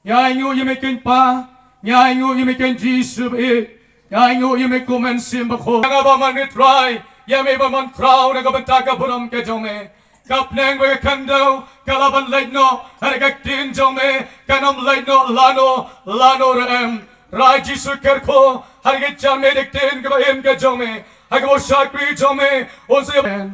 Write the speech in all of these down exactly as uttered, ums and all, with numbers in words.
Ïa ngi ïa me kynpa, ïa ngi ïa me kyn Jisu bhi, ïa ngi ïa me kumne sim bakho. Nga ba man rit rai, ïa me ba man kraw na ka bynta ka burom ka jong me. Ka pneng ba ka khyndew, ka la ban leit noh, ha ka ktien jong me, kan ym leit noh lano, lano re em. Rai Jisu kyrkhu, ha ka jan me da ka ktien kaba im ka jong me, ha ka ba shakri jong me, un sa ïa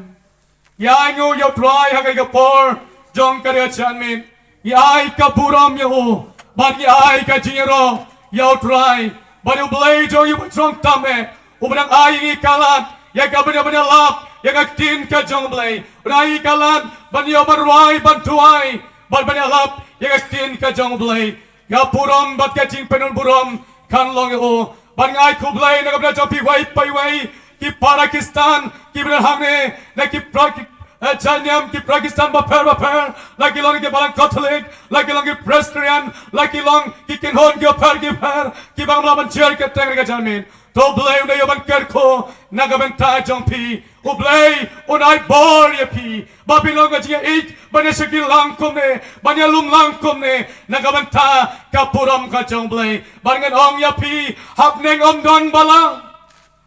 Ïa ngi ïa u Trai ha ka por jong ka ri Jan Mit. Ïa ai ka burom ïa u. Bad ïa ai ka jingïaroh ïa u Trai. Bad u Blei jong ïa u ba jong tam eh. U ba dang ai ngi ka lad. Ïa ka bynta bynta lap. Ïa ka ktien ka jong Blei. U dang ai ka lad. Ban ïa ban rwai ban tuai. Bad ban ïa lap. Ïa ka ktien ka jong Blei. Ka burom bad ka jingpynburom kan long ïa u. Bad nga ai khublei na ka bynta jong phi wei pa wei, ki Pakistan, ki bynta hangne, na ki pra-, ki, eh, jaiñiam, ki Pakistan bapher bapher, la ki long ki balang Catholic, la ki long ki Presbyterian, la ki long ki kynhun ki bapher ki bapher, ki bym lah ban jer kyrteng ha ka Jan Mit. To Blei un da ïa ban kyrkhu na ka bynta jong phi. U Blei un ai bor ïa phi. Ba phin long ka jingïeit ban ïa shakri lang kumne, ban ïa lum lang kumne na ka bynta ka burom ka jong Blei. Bad ngan ong ïa phi, hapdeng ym don balang.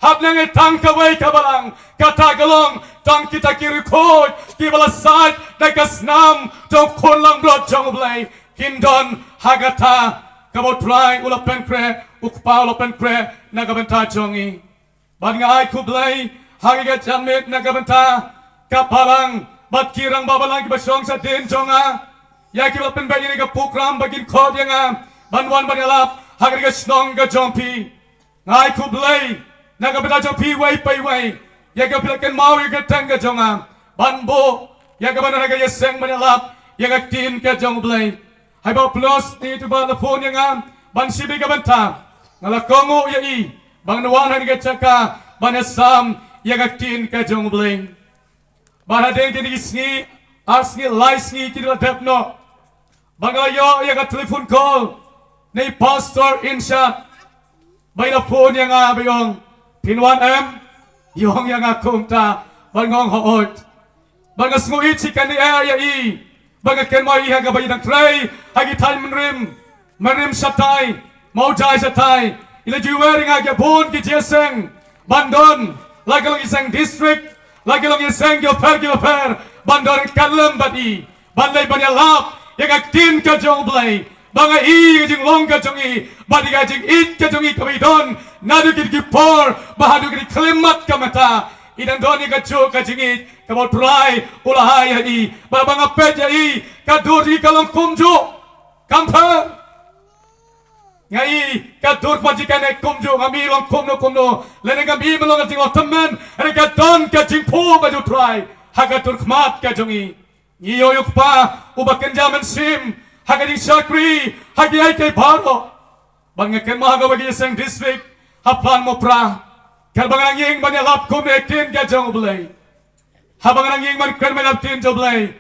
Hapdeng tang kawei ka balang. Kata ka long tang kita ki riewkhuid kiba la sait da ka snam jong u Khun langbrot jong Blei. Kin don ha kata kaba u Trai u la pynkhreh, u Kpa u la pynkhreh na ka bynta jong ngi. Bad nga ai khublei ha ka Jan Mit na ka bynta ka balang bad ki rangbah balang kiba shong shadien jong nga. Ïa kiba la pynbeit ïa ka program ba kin khot ïa nga ban wan ban ïalap ha ka shnong ka jong phi. Nga ai khublei na ka bynta jong phi wei pa wei. Ïa ka phi la kynmaw ïa ka kyrteng ka jong nga ban buh ïa ka ban ha ka ïaseng ban ïalap ïa ka ktien ka jong Blei. Haba plus ni tu ba la phone ïa nga ban shim ïa ka bynta. Nga la kohnguh ïa i ba ngan wan ha kane ka jaka ban ïasam ïa ka ktien ka jong Blei. Bad hadien kine ki sngi, ar sngi, lai sngi ki la dep noh, ba nga la ïoh ïa ka telephone call na i Pastor Inshad. Ba i la phone ïa nga ba i ong, phin wan em? I ong ïa nga kumta, bad nga ong hooid. Bad nga sngewieit shi kane ïa i, bad nga kynmaw ïa i ha kaba i dang trei ha ki thaiñ Mylliem, Mylliem shatai, Mawjai shatai. I la ju wer ïa nga ki bun ki jingïaseng ban don, la ki long ïaseng district, la ki long ïaseng ki bapher ki bapher, ban don ryngkat lem bad i. Ban leit ban ïalap ïa ka ktien ka jong Blei. Ba nga i ïa ka jinglong ka jong i bad ïa ka jingïeit ka jong i kaba i don naduh kine ki por bad haduh kine ki khyllipmat ka mynta. I dang don ïa kajuh ka jingïeit kaba u Trai u la ai ha i. Bad ba nga peit ïa i, ka dur jong i ka long kumjuh. Kam pher. Nga i ka dur khmat jong i kane kumjuh, ngam i long kumno kumno. Lane ngam i ban long ka jinglong tymmen. Hynrei ka don ka jingphuh ka jong u Trai ha ka dur khmat ka jong i. Ngi ïoh ïa u Kpa uba kynja mynsiem ha ka jingshakri ha kiei kiei baroh. Bad nga kynmaw ha kawei ka ïaseng district ha Plant Mopra, katba nga nang ïeng ban ïalap kumne ktien ka jong U Blei. Haba nga nang ïeng ban kren ban ïalap ktien jong U Blei,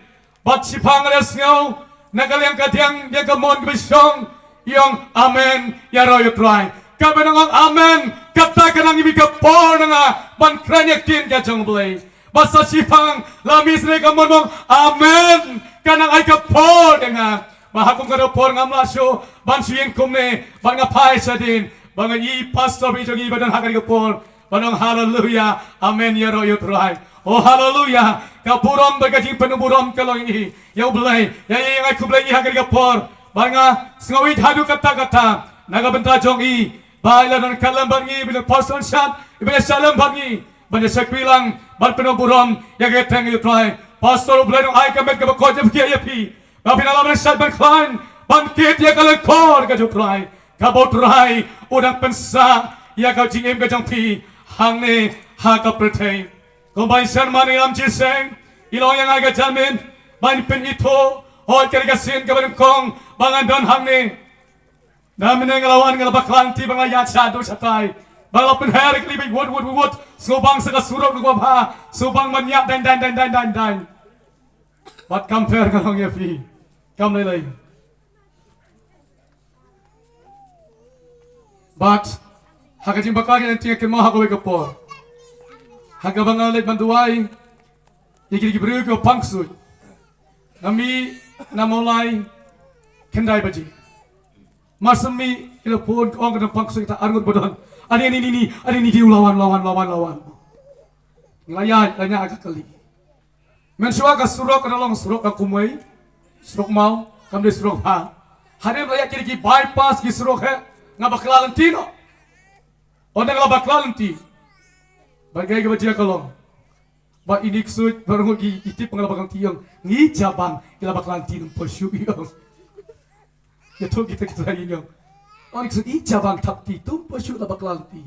bad shiphang nga la sngew na ka liang ka diang, diang kamon kaba shong, i ong, amen, ïaroh ïa U Trai. Katba nang ong amen, kata ka nang ïa mih ka por na nga ban kren ïa ktien ka jong U Blei. Bad sa shiphang la mih sne ka mon mong, amen, ka nang ai ka por ïa nga. Bad ha kum kata ka por ngam lah shuh ban shu ïeng kumne, bad nga phai shadien. Bad nga i pastor ba i jong i ba don ha kata ka por, bad ong haleluya, amen, ïaroh ïa U Trai. Oh haleluya, ka burom bad ka jingpynburom ka long ïa i, ïa U Blei. Ïa i, nga ai khublei ïa i ha kata ka por. Bad nga sngew ïeit haduh katta katta na ka bynta jong i. Ba i la don ryngkat lem bad ngi, ba i la pastor shat, i ba i la shat lem bad ngi ban ïa shakri lang, ban pynburom ïa ka kyrteng U Trai. Pastor, U Blei un ai ka met kaba koit ïa phi, ïa phi. Ba phin lah ban shait ban khlaiñ, ban kit ïa ka lyngkor ka jong U Trai, kaba U Trai u dang pynsah ïa ka jingim ka jong phi hangne ha ka pyrthei. Kumba i sermon i lam jingïaseng, i la ong ïa nga ka janmiet ban pynithuh, hooid ka dei ka sien kaba nyngkong ba ngan don hangne. Namar nga la wan nga la bakla lynti ba nga la ïaid shaduh shatai. Ba la pynher kali beit wut wut wut wut. Sngewbang sa ka surok ruh ba bha. Sngewbang ban ïaid daiñ daiñ daiñ daiñ daiñ daiñ. Bad kam pher, nga ong ïa phi, kam lei lei. Bad ha ka jingbakla ka lynti nga kynmaw ha kawei ka por, ha kaba nga leit ban duwai ïa kine ki briew kiba pang ksuid. Nga mih na Mawlai khyndai baje. Mar shen mi ila phone ka ong ka dang pang ksik ta arngut ba don. Ani ani ni ni ani ni di u la wan la wan la wan la wan. Nga la ïaid la ïaid ka kali. Mynshuwa ka surok ka long surok ka kumwei. Surok maw kam dei surok ha. Hadien la ïaid ki bypass ki surok he. Nga bakla lynti noh. Ynda nga la bakla lynti. Ba ngai ka ba jia ka long. Ba ini ksuid ba rngut ki i tip nga la bakla lynti ïong. Ngi jabang ki la bakla lynti num poi shu ïong. Ïathuh kita kita lagi ïong. Ong ksuid i jabang thap ti tum poi shu la bakla lynti.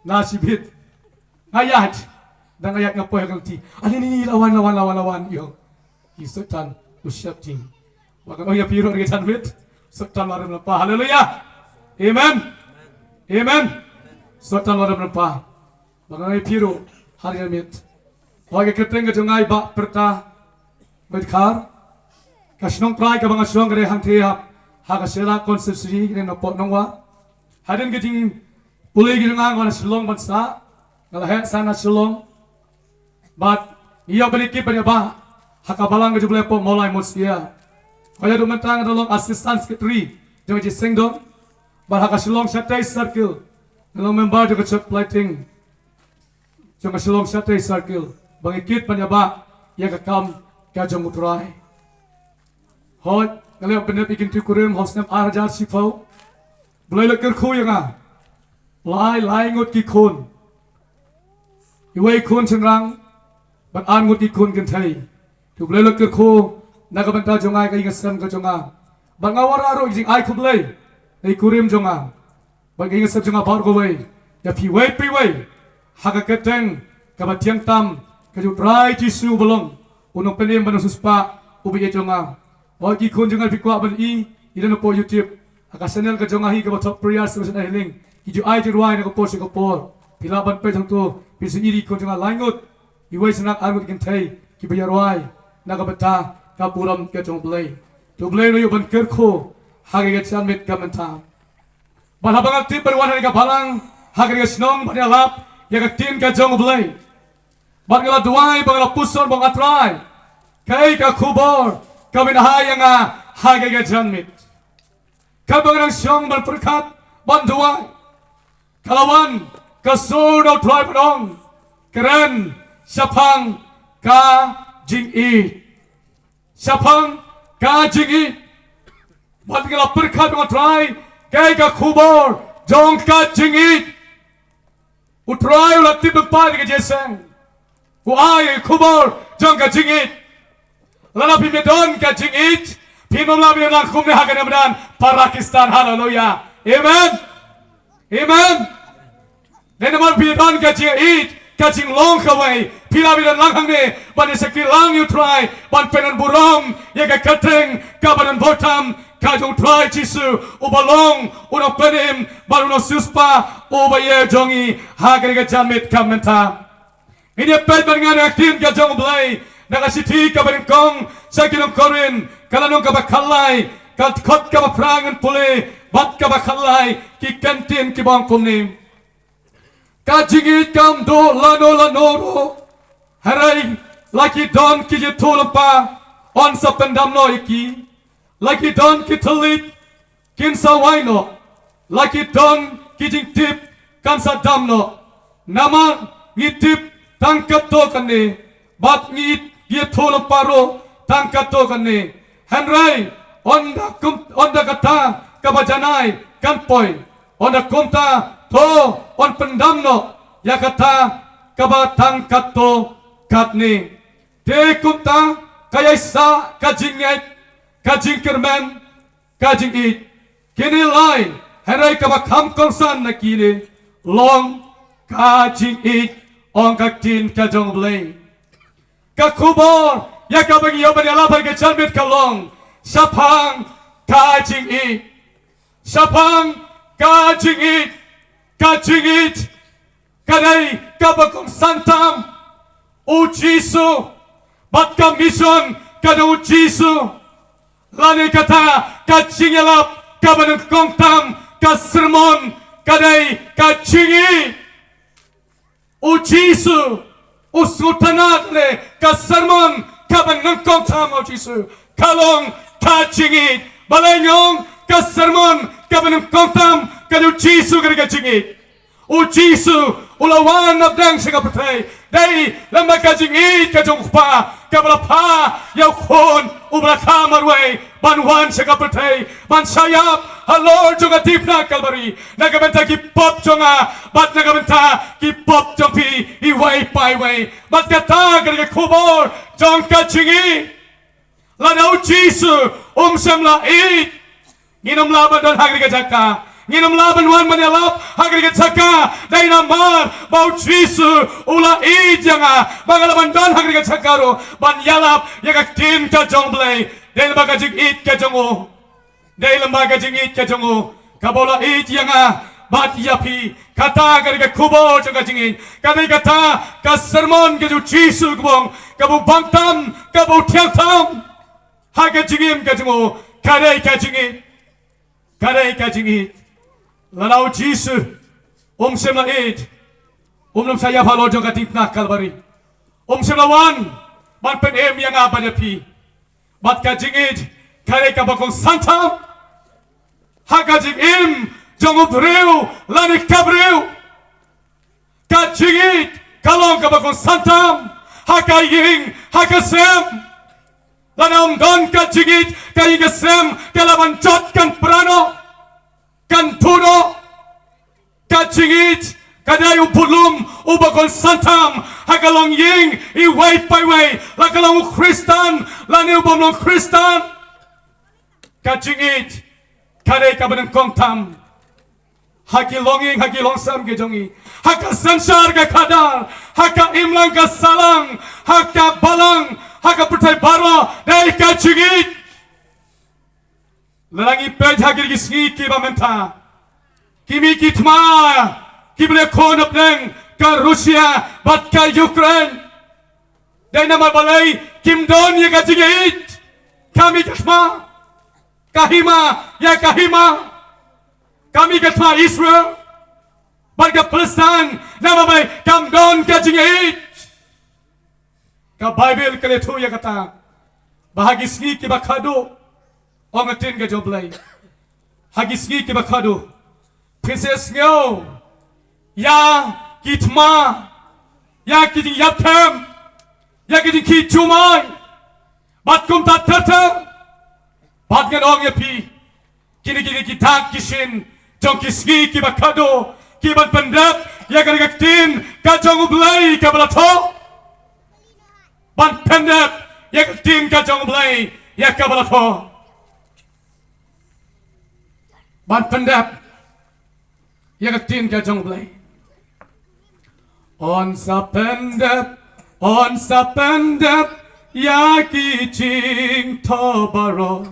Na shibit. Nga ïaid. Dang nga ïaid nga poi ha ka lynti. Ani ni ni la wan la wan la wan la wan ïong. I Soitan u shepting. Ba kan ong ïa phi ruh ri ka janmiet. Soitan la rem lypa. Haleluya. Amen. Amen. Soitan la rem lypa. Ba kan ong ïa phi ruh ha ri ka janmiet. Hoi ka kyrteng ka jong nga i Bah Pyrta Baitkar. Ka shnong trai kaba nga shong ka dei hangthie ha ka Shella constituency ka dei na Port Nongwa. Hadien ka jingpule ka jong nga nga wan na Shillong ban sah. Nga la heh sah na Shillong. Bad ngi ïoh ban ïakit ban ïabah ha ka balang ka jong U Blei hapoh Mawlai Mosia. Ka ïa duh mynta nga dang long assistant secretary jong ka Jingïaseng Dong. Bad ha ka Shillong Shatei Circle nga long member jong ka Church Planting jong ka Shillong Shatei Circle ban ïakit ban ïabah ïa ka kam ka jong U Trai. Hooid nga la ïoh pyndep ïa ki ktien kurim ha u snem ar hajar shiphew. U Blei u la kyrkhu ïa nga. Lai lai ngut ki khun. Iwei khun shynrang bad ar ngut ki khun kynthei. Te U Blei u la kyrkhu na ka bynta jong nga, ka ïing ka sem ka jong nga. Bad nga wanrah ruh ïa ka jingai khublei na ki kurim jong nga bad ka ïing ka sem jong nga baroh kawei, ïa phi iwei pa iwei, ha ka kyrteng kaba thiang tam ka jong U Trai Jisu uba long U Nongpynim bad U Nongsiewspah uba ïeit jong nga. Hooid ki khun jong nga phi kwah ban i, i don hapoh YouTube ha ka channel ka jong nga hi kaba Top Prayer Celebration Healing. Ki ju ai jingrwai na ka por sha ka por. Phi lah ban peit hangto, phin sa i ïa ki khun jong nga lai ngut, iwei shynrang ar ngut kynthei kiba ïarwai na ka bynta ka burom ka jong U Blei. Te U Blei un ïoh ban kyrkhu ha kane ka janmiet ka mynta. Bad haba nga tip ban wan ha kane ka balang, ha kane ka shnong ban ïalap ïa ka ktien ka jong U Blei. Bad nga la duwai bad nga la puson bad nga, Trai, kaei ka khubor ka men ai ïa nga ha kane ka janmiet. Katba nga dang shong ban pyrkhat ban duwai, ka la wan ka sur na U Trai ban ong, kren shaphang ka jingïeit. Shaphang ka jingïeit. Bad nga la pyrkhat, nga, Trai, kaei ka khubor jong ka jingïeit? U Trai u la tip lypa ïa ka jingïaseng. U ai ka khubor jong ka jingïeit. Lada phim don ka jingïeit, phim lah ban ïalang kumne ha kane ka madan Pakistan. Haleluya. Amen. Amen. Dei namar phi don ka jingïeit, ka jinglong kawei, phi lah ban ïalang hangne ban ïa shakri lang ïa U Trai, ban pynbun burom ïa ka kyrteng kaba donbor tam ka jong U Trai Jisu, uba long U Nongpynim bad U Nongsiewspah uba ïeit jong ngi ha kane ka janmiet ka mynta. Ngin ïa peit bad ngan ïa ka ktien ka jong U Blei na ka shithi kaba nyngkong sha ki nong Korinth, ka lynnong kaba khatlai, ka dkhot kaba phra, ngan pule bad kaba khatlai, ki kyntien kiba ong kumne. Ka jingïeit kam duh lano lano ruh. Hynrei la ki don ki jingïathuh lypa, yn sa pyndam noh ïa ki. La ki don ki thylliej, kin sa wai noh. La ki don ki jingtip, kan sa dam noh. Namar ngi tip tang katto katne, bad ngi ïathuh lypa ruh tang katto katne. Hynrei ynda kum, ynda kata kaba janai kan poi, ynda kumta to yn pyndam noh ïa kata kaba tang katto katne. Te kumta ka ïaisah ka jingngeit, ka jingkyrmen, ka jingïeit. Kine lai, hynrei kaba kham kongsan na kine long ka jingïeit, ong ka ktien ka jong U Blei. Ka khubor ïa kaba ngi ïoh ban ïalap ha ka janmiet ka long shaphang ka jingïeit. Shaphang ka jingïeit. Ka jingïeit ka dei kaba kongsan tam. U Jisu bad ka mission ka jong U Jisu. Lane kata ka jingïalap kaba nyngkong tam, ka sermon, ka dei ka jingïeit. U Jisu u sngewtynnad leh, ka sermon kaba nyngkong tam U Jisu ka long ka jingïeit. Balei nga ong Ka sermon kaba nyngkong tam ka dei u Jisu ka dei ka jingïeit. U Jisu u la wan na pdeng sha ka pyrthei. Dei lem bad ka jingïeit ka jong u Kpa kaba la phah ïa u Khun uba la kha marwei ban wan sha ka pyrthei ban shah ïap halor jong ka diengphna Kalbari na ka bynta ki pop jong nga bad na ka bynta ki pop jong phi iwei pa iwei. Bad kata ka dei ka khubor jong ka jingïeit. Lada u Jisu um shym la ïeit, ngin ym lah ban don ha kane ka jaka. Ngin ym lah ban wan ban ïalap ha kane ka jaka. Dei namar ba u Jisu u la ïeit ïa nga ba nga lah ban don ha kane ka jaka ruh ban ïalap ïa ka ktien ka jong u Blei. Dei namar ka jingïeit ka jong u. Dei lem bad ka jingïeit ka jong u kaba u la ïeit ïa nga bad ïa phi. Kata ka dei ka khubor jong ka jingïeit. Ka dei kata ka sermon ka jong u Jisu kaba ong kaba u bang tam kaba u thiang tam ha ka jingim ka jong u. Ka dei ka jingïeit. Ka dei ka jingïeit. Lada u Jisu um shym la ïeit, um nym shah ïap halor jong ka diengphna Kalbari. Um shym la wan ban pynim ïa nga bad ïa phi. Bad ka jingïeit ka dei kaba kongsan tam ha ka jingim jong u briew lane ka briew. Ka jingïeit ka long kaba kongsan tam ha ka ïing ha ka sem. Lada ym don ka jingïeit, ka ïing ka sem ka lah ban jot, kan pra noh, kan duh noh. Ka jingïeit ka dei u budlum uba kongsan tam ha ka longïing iwei pa iwei, la ka long u Khristan lane u bym long Khristan. Ka jingïeit ka dei kaba nyngkong tam ha ki longïing ha ki longsem ki jong ngi, ha ka synshar ka khadar, ha ka imlang ka sahlang, ha ka balang, ha ka pyrthei baroh. Dei ka jingïeit. Lada ngi peit ha kine ki sngi kiba mynta, ki mih ki thma kiba la ïakhun hapdeng ka Russia bad ka Ukraine. Dei namar balei? Kim don ïa ka jingïeit. Ka mih ka thma, ka hima ïa ka hima. Ka mih ka thma Israel bad ka Palestine. Namar balei? Kam don ka jingïeit. Ka Baibl ka la ïathuh ïa kata ba ha ki sngi kiba khadduh, ong ka ktien ka jong u Blei, ha ki sngi kiba khadduh phin sa ïohsngew ïa ki thma, ïa ki jingïap them, ïa ki jingkhih jumai bad kumta ter ter. Bad ngan ong ïa phi, kine kine ki dak ki shin jong ki sngi kiba khadduh ki ban pyndep ïa kane ka ktien ka jong u Blei kaba la thoh. Ban pyndep ïa ka ktien ka jong u Blei ïa kaba la thoh. Ban pyndep ïa ka ktien ka jong u Blei. Yn sa pyndep, yn sa pyndep ïa ki jingthoh baroh.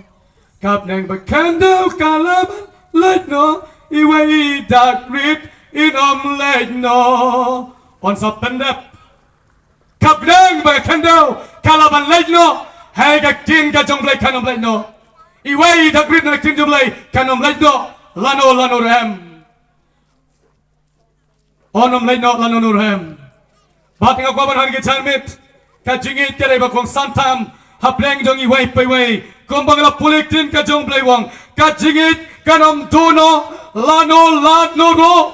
Ka bneng bad ka khyndew ka la ban leit noh, iwei i dak rit in ym leit noh. Yn sa pyndep. Ka bneng bad ka khyndew ka la ban leit noh, hynrei ka ktien ka jong u Blei kan ym leit noh. Iwei i dak rit na ka ktien jong u Blei kan ym leit noh lano lano ruh em. Yn ym leit noh lano lano ruh em. Bad nga kwah ban hap ïa ka janmiet, ka jingïeit ka dei ba kongsan tam hapdeng jong iwei pa iwei. Kumba nga la pule ktien ka jong u Blei, u ong ka jingïeit kan ym duh noh lano lano ruh.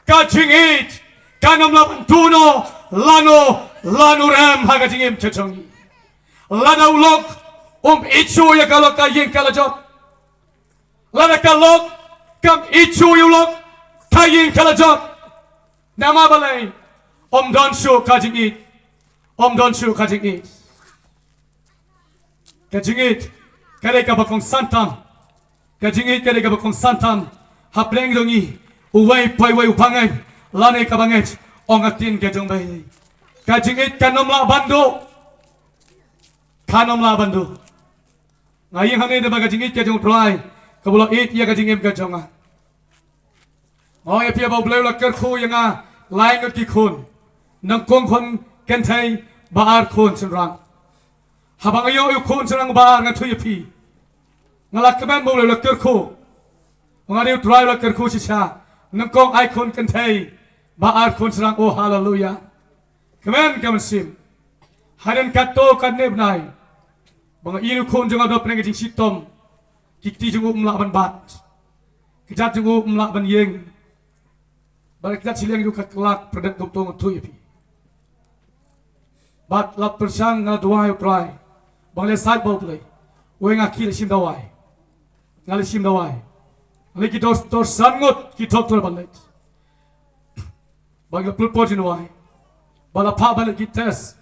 Ka jingïeit kan ym lah ban duh noh lano lano ruh em ha ka jingim ka jong ngi. Lada u lok um ïeit shuh ïa ka lok, ka ïing ka la jot. Lada ka lok kam ïeit shuh ïa u lok, ka ïing ka la jot. Namar balei? Ym don shuh ka jingïeit. Ym don shuh ka jingïeit. Ka jingïeit ka dei kaba kongsan tam. Ka jingïeit ka dei kaba kongsan tam hapdeng jong ngi, uwei pa uwei, u bangeit lane ka bangeit, ong ka ktien ka jong u Blei. Ka jingïeit kan ym lah ban duh. Kan ym lah ban duh. Nga ïeng hangne da ka jingïeit ka jong u Trai kaba u la ïeit ïa ka jingim ka jong nga. Nga ong ïa phi ba u Blei u la kyrkhu ïa nga lai ngut ki khun, nyngkong khun kynthei, ba ar khun shynrang. Haba nga ïoh ïa u khun shynrang ba ar, nga ïathuh ïa phi, nga la kmen ba u Blei u la kyrkhu. Nga ong, dei u Trai u la kyrkhu shisha, nyngkong ai khun kynthei, ba ar khun shynrang. Oh, haleluya. Kmen ka mynsiem. Hadien katto katne bnai ba nga ïoh ïa u khun jong nga, da pynlong ka jingshitom, Ki kti jong u ym lah ban bat. Ki jait jong u ym lah ban ïeng. Bad ki jait shiliang jong u ka kylla pyrdet kumto, nga ong ïa phi. Bad la pyrshang nga duwai, U Trai, ba nga leit sait bad U Blei. Wei, nga khie leit shim dawai. Nga leit shim dawai. Nga leit ki dor, dor san ngut ki doktor ban leit. Bad nga pynlong por jingduwai. Bad la phah ban leit ki test.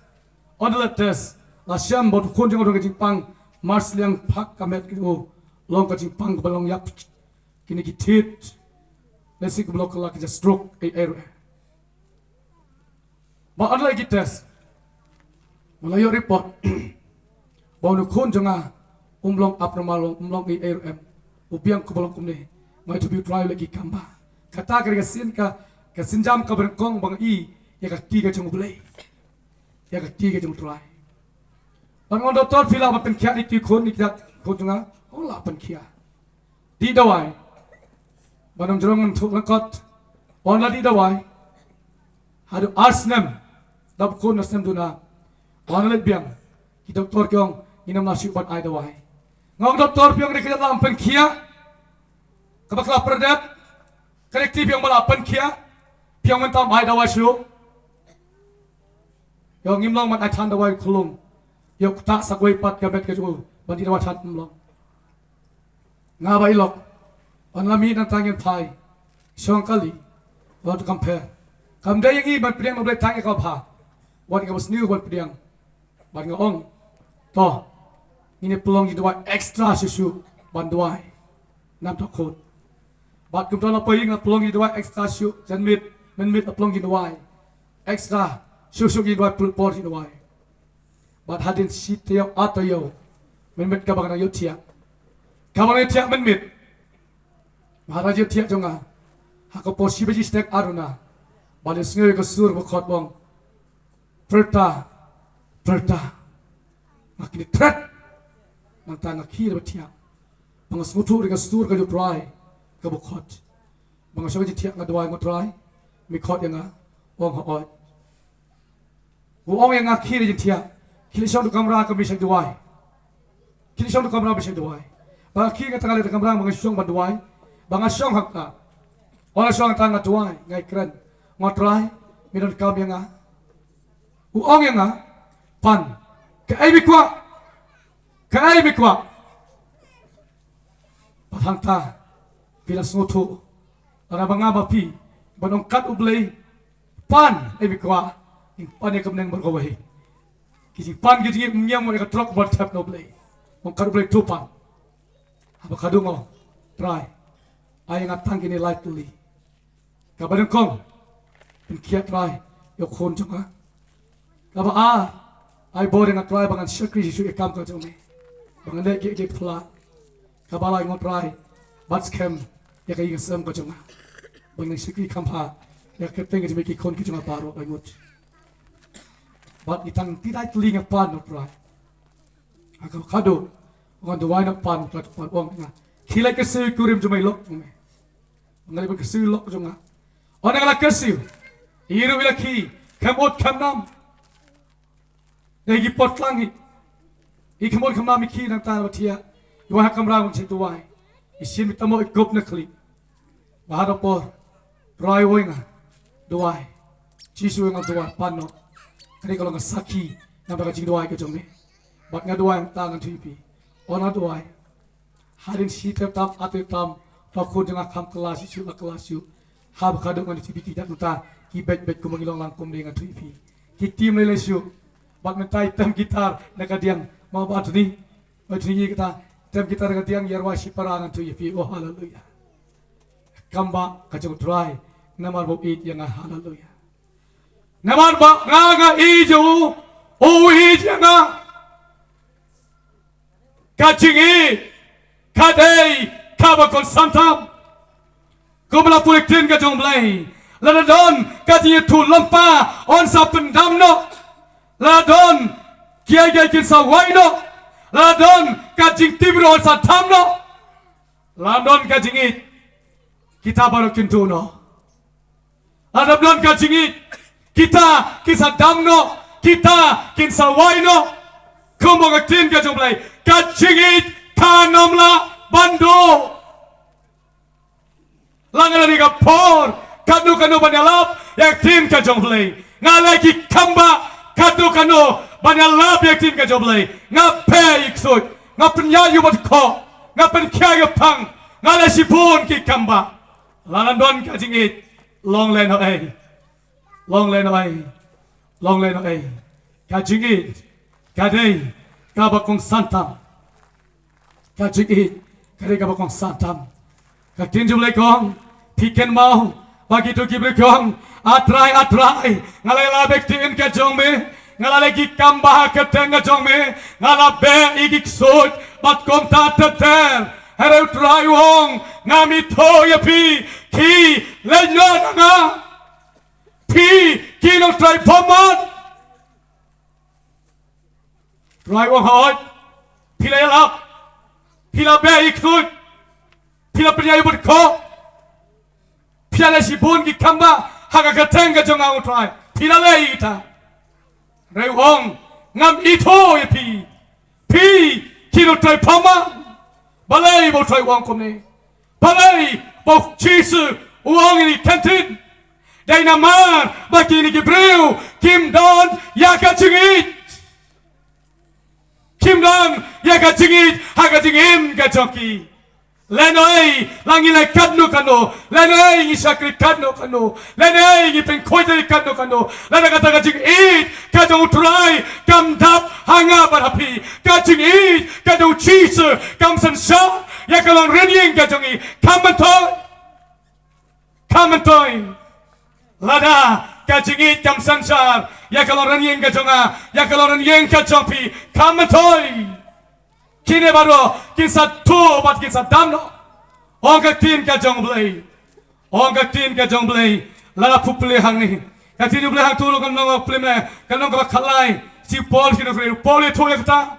Ynda la test, la shem ba u khun jong nga u don ka jingpang marshiliang phah ka met ka jong u. Long ka jingpang kaba long ïap. Kine ki thied. Lehse kaba long ka la ka jia stroke, ei ei ruh. Bad ynda la ïoh ki test, ba la ïoh report ba une u khun jong nga um long abnormal, um long ei ei ruh em. U biang kaba long kumne. Nga ïathuh ïa U Trai, U leh ki kam bha. Kata ka dei ka sien, ka, ka sienjam kaba nyngkong ba nga i ïa ka kti ka jong U Blei, ïa ka kti ka jong U Trai. Bad nga ong, doktor, phi lah ban pynkhiah ïa ki khun, ïa ki khun jong nga? Ong lah pynkhiah. Dih dawai. Ban ym jrong ngan thuh lyngkot. Ynda la dih dawai, haduh ar snem, dap khun ar snem duna, ynda la leit biang, ki doktor ki ong ngin ym lah shuh ban ai dawai. Nga ong, doktor, phi ong ka dei ka jaid lam pynkhiah kaba kylla pyrdet, ka dei ka kti, phi ong ba lah pynkhiah, phi ong mynta ym ai dawai shuh. Ïoh, ngim long ban ai than dawai khlung. Ïoh, ktah sa kawei pat ka met ka jong u ban dih dawai than, ym long. Nga ba i lok, ynda la mih nangta ngin phai shong kali, wat to compare. Kam dei ïa ngi ban pdiang na U Blei tang ïa kaba bha, wat ïa kaba sniew ban pdiang. Bad nga ong, to, ngin ïa pynlong jingduwai extra shuh shuh ban duwai namar u khun. Bad kumta la poi, nga pynlong jingduwai extra shuh, janmiet mynmiet la pynlong jingduwai extra shuh shuh, jingduwai, pynlut por jingduwai. Bad hadien shi taïew ar taïew mynmiet kaba nga nang ïohthiah, kaba nga nang ïohthiah mynmiet, Maharaj ïohthiah jong nga ha ka por shi baje shiteng ar duna, ba la ïohsngew ïa ka sur ba khot ba ong, pyrta, pyrta. Nga kynthret. Nangta nga khie ba thiah, ba nga sngewthuh ïa ka sur ka jong U Trai kaba khot. Ba nga shong jingthiah, nga duwai, nga ong, Trai, me khot ïa nga? U ong, hooid. U ong ïa nga, khie jingthiah, khie leit shong tu kamra, ka me shait duwai. Khie leit shong tu kamra, me shait duwai. Ba nga khie, nga tang leit tu kamra, ba nga shong ban duwai. Ba nga shong hangta, ba nga shong hangta, nga duwai, nga ïakren, nga ong, Trai, me donkam ïa nga? U ong ïa nga, pan. Kaei me kwah? Kaei me kwah? Bad hangta phi la sngewthuh, lada ba nga ma phi ban ong kat U Blei, pan, ei me kwah, ngin pan ïa ka bneng baroh kawei. Ki jingpan ki jingim ym ïam ïa ka trok ban thep na U Blei. Ong kat U Blei, to pan. Haba khadduh nga ong, Trai, ai ïa nga tang kine lai tylli. Kaba nyngkong, pynkhiah, Trai, ïa u khun jong nga. Kaba ar, ai bor ïa nga, Trai, ba ngan shakri shuh shuh ïa ka kam ka jong me, ba ngan leh kiei kiei ba phylla. Kaba lai, nga ong, Trai, bat skhem ïa ka ïing ka sem ka jong nga, ba ngan shakri kham bha ïa ka kyrteng ka jong me, ki khun ki jong nga baroh, lai ngut. Bad ngi tang ti dai tylli, nga pan noh, Trai. Ha kaba khadduh ngan duwai noh, pan, Trai, pan. U ong ïa nga, khie leit kyrsiew ïa ki kurim jong me, lok jong me. Nga leit ban kyrsiew ïa lok jong nga. Ynda nga la kyrsiew, i ruh i la khie, khlem ud khlem nam. Dei ki por tlang hi, i khlem ud khlem nam, i khie. Nangta ba thiah, i wan ha kamra, wan shait duwai. I shim i tamo, i kup na khlieh. Bad ha ka por, Trai u ong ïa nga, duwai. Jisu u ong ïa nga, duwai, pan noh. Kane ka long ka sakhi namar ka jingduwai ka jong me. Bad nga duwai, hangta ngan ïathuh ïa phi, ynda nga duwai, hadien shi taïew tam, ar taïew tam, ba u khun jong nga kham kylla shuh shuh, la kylla shuh. Haba khadduh ngan ïathuh ïa phi ki jait mynta, ki beit beit kumba ngi long lang kumne, ngan ïathuh ïa phi. Ki tim lei lei shuh. Bad mynta i tem guitar na ka diang, ma Bah Anthony. Oi, Anthony, kata tem guitar na ka diang, ïa rwai shipara, ngan ïathuh ïa phi. Oh, haleluya. Kam bah ka jong u Trai, namar ba u ïeit ïa nga. Haleluya. Namar ba nga, nga ïeit ïa u, u ïeit ïa nga. Ka jingïeit ka dei kaba kongsan tam. Kumba la pule ktien ka jong u Blei, lada don ka jingïathuhlypa, yn sa pyndam noh. Lada don kiei kiei, kin sa wai noh. Lada don ka jingtip ruh, yn sa dam noh. Lada don ka jingïeit, kita baroh kin duh noh. Lada ym don ka jingïeit, kita kin sa dam noh, kita kin sa wai noh. Kumba ka ktien ka jong u Blei, ka jingïeit kan ym lah ban duh. La nga la dei ka por katno katno ban ïalap ïa ka ktien ka jong U Blei. Nga la ki kamba katno katno ban ïalap ïa ka ktien ka jong U Blei. Nga pei ïa ki ksuid, nga pynïaid ïa u bat khoh, nga pynkhia ïa ka phang. Nga la shibun ki kamba. La nga don ka jingïeit. Long lehnohei. Long lehnohei. Long lehnohei. Ka jingïeit ka dei kaba kongsan tam. Ka jingïeit ka dei kaba kongsan tam. Ka ktien jong U Blei ka ong, phi kynmaw ba kito ki briew ki ong, A Trai, A Trai, nga la ïalap ïa ka ktien ka jong me, nga la leh ki kamba ha ka kyrteng ka jong me, nga la beh ïa ki ksuid bad kumta ter ter. Hynrei U Trai u ong, ngam ithuh ïa phi, khie leit noh na nga, phi ki nongtrei bymman. Trai u ong, hooid, phi la ïalap, phi la beh ïa ki ksuid, phi la pynïaid ïa u bat khoh, phi la leh shibun ki kamba ha ka kyrteng ka jong nga, U Trai, phi la leh ïa kita. Trai u ong, ngam ithuh ïa phi, phi ki nongtrei bymman. Balei ba U Trai u ong kumne? Balei ba U Jisu u ong ïa kine ki ktien? Dei namar ba kine ki briew kim don ïa ka jingïeit. Kim don ïa ka jingïeit ha ka jingim ka jong ki. Lehnohei la ngi leh katno katno, lehnohei ngi shakri katno katno, lehnohei ngi pynkhuid katno katno, lada kata ka jingïeit ka jong U Trai kam dap ha nga bad ha phi, ka jingïeit ka jong U Jisu kam synshar ïa ka longrynïeng ka jong ngi, kam myntoi. Kam myntoi. Lada ka jingïeit kam synshar ïa ka longrynïeng ka jong nga, ïa ka longrynïeng ka jong phi, kam myntoi. Kine baroh kin sa tuh bad kin sa dam noh. Ong ka ktien ka jong U Blei. Ong ka ktien ka jong U Blei. Lada phi pule hangne, ka ktien U Blei hangto ruh kan long, pule me, kan long kaba khatlai. Shi Paul, shi nongkri Paul ïathuh ïa kata.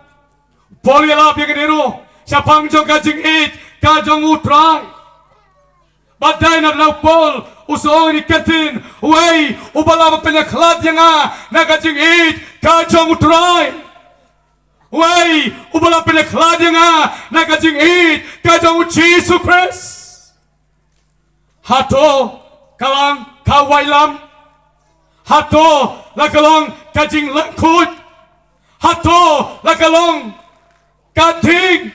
Paul ïalap ïa kane ruh shaphang jong ka jingïeit ka jong U Trai. Bad dei na u Paul u sa ong ïa kane ka ktien, uei uba la pynïakhlad ïa nga na ka jingïeit ka jong U Trai? Uei uba la pynïakhlad ïa nga na ka jingïeit ka jong U Jisu Khrist? Hato ka long ka waitlam? Hato la ka long ka jinglyngkhuid? Hato la ka long ka ding?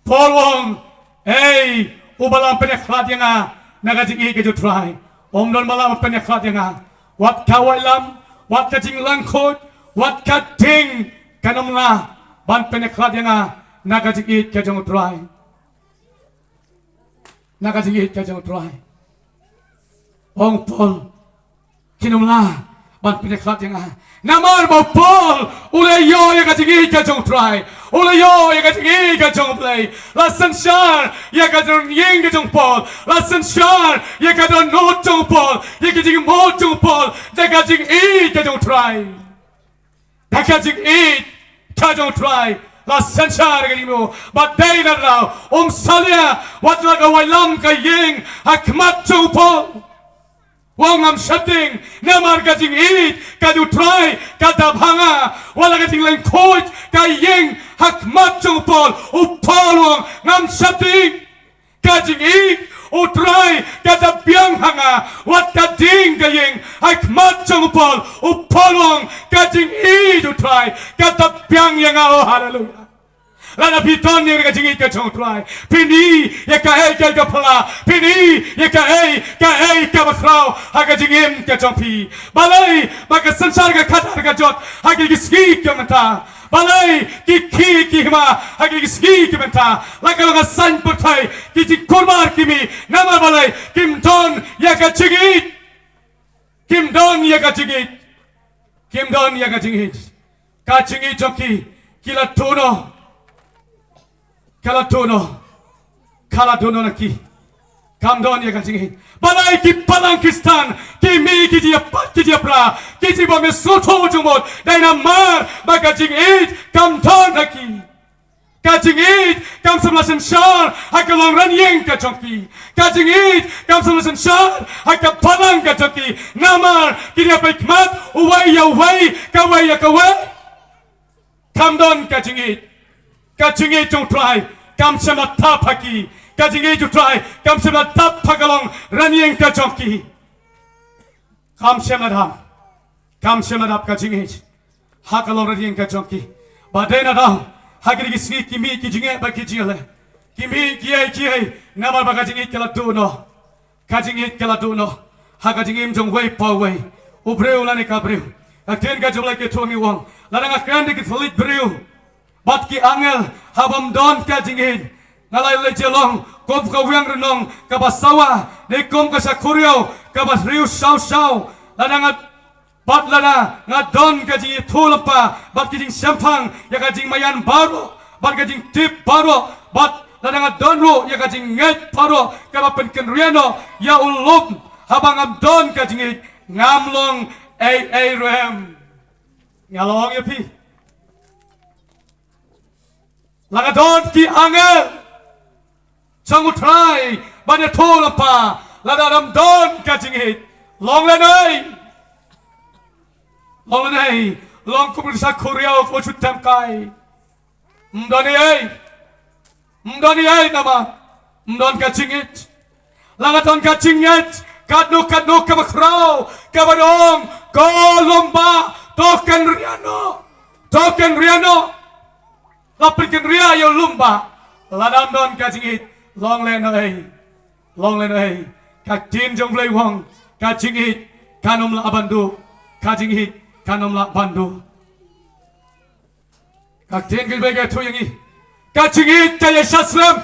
Paul u ong, ei, uba la pynïakhlad ïa nga na ka jingïeit ka jong U Trai, um don ba la pynïakhlad ïa nga. Wat ka waitlam, wat ka jinglyngkhuid, wat ka ding kan ym lah ban pynïakhlad ïa nga na ka jingïeit ka jong U Trai. Na ka jingïeit ka jong U Trai. Ong Paul, kin ym lah ban pynïakhlad ïa nga. Namar ba u Paul u la ïoh ïa ka jingïeit ka jong U Trai. U la ïoh ïa ka jingïeit ka jong U Blei. La synshar ïa ka jingïeit ka jong u Paul. La synshar ïa ka dohnud jong u Paul, ïa ka jingmut jong u Paul da ka jingïeit ka jong U Trai. Da ka jingïeit ka jong U Trai la synshar ïa ka jingmut. Bad dei na daw um salia wat la ka waitlam ka ïeng ha khmat jong u Paul. U ong ngam sheptieng namar ka jingïeit ka jong U Trai ka dap ha nga. Wat la ka jinglyngkhuid ka ïeng ha khmat jong u Paul, u Paul u ong ngam sheptieng. Ka jingïeit U Trai ka dap biang ha nga. Wat ka ding ka ïeng ha khmat jong u Paul, u Paul u ong ka jingïeit U Trai ka dap biang ïa nga. Oh, haleluya. Lada phi don ïa ka jingïeit ka jong U Trai, phin ïoh ïa kaei kaei ka phylla, phin ïoh ïa kaei kaei kaba khraw ha ka jingim ka jong phi. Balei? Ba ka synshar ka khadar ka jot ha ki sngi ki mynta. Balei ki khih ki hima ha ki sngi ki mynta? La ka long ka saiñ pyrthei, ki jingkulmar ki mih. Namar balei? Kim don ïa ka jingïeit. Kim don ïa ka jingïeit. Kim don ïa ka jingïeit. Ka jingïeit jong ki, ki la tuh noh. Ka la tuh noh. Ka la tuh noh na ki. Kam don ïa ka jingïeit. Balei ki balang Khristan ki mih ki jingïapait ki jingïapra, ki jingbym sngewthuh jingmut? Dei namar ba ka jingïeit kam don ha ki. Ka jingïeit kam shym la synshar ha ka longrynïeng ka jong ki. Ka jingïeit kam shym la synshar ha ka balang ka jong ki. Namar ki ïapait khmat uwei ïa uwei, kawei ïa kawei. Kam don ka jingïeit. Ka jingïeit jong U Trai kam shym la dap ha ki. Ka jingïeit u Trai kam shym la dap ha ka long rynieng ka jong ki. Kam shym la dap. Kam shym la dap ka jingïeit ha ka long rynieng ka jong ki. Bad dei na daw ha kine ki sngi ki mih ki jingeh bad ki jingeh. Ki mih ki ei ki ei namar ba ka jingïeit ka la duh noh. Ka jingïeit ka la duh noh ha ka jingim jong uwei pa uwei, u briew lane ka briew. Ka ktien ka jong U Blei ka ïathuh ïa ngi, u ong, lada nga kren da ki thylliej briew bad ki angel, haba ym don ka jingïeit, nga la leit sha long kum ka wiang rnong kaba sawa, ne kum ka shakhuriaw kaba riaw shaw shaw. Lada nga, bad lada nga don ka jingïathuhlypa bad ka jingshemphang ïa ka jingmaïan baroh bad ka jingtip baroh, bad lada nga don ruh ïa ka jingngeit baroh kaba pynkynriah noh ïa u lum, haba ngam don ka jingïeit, ngam long ei ei ruh em. Nga la ong ïa phi, la nga don ki angel jong u Trai ban ïathuhlypa, lada ngam don ka jingïeit, long lehnoh ei. Long lehnoh ei. Long kum u shakhuriaw, kum u shu tem kai. Ym don ei ei. Ym don ei ei namar ym don ka jingïeit. La nga don ka jingïeit, katno katno kaba khraw, kaba ong, ko lum bah, to kynriah noh. To kynriah noh. La pynkynriah ïa u lum bah. Lada ym don ka jingïeit, long lehnoh ei. Long lehnoh ei. Ka ktien jong U Blei u ong, ka jingïeit kan ym lah ban duh. Ka jingïeit kan ym lah ban duh. Ka ktien ka jong U Blei ka ïathuh ïa ngi, ka jingïeit ka ïaishah slem.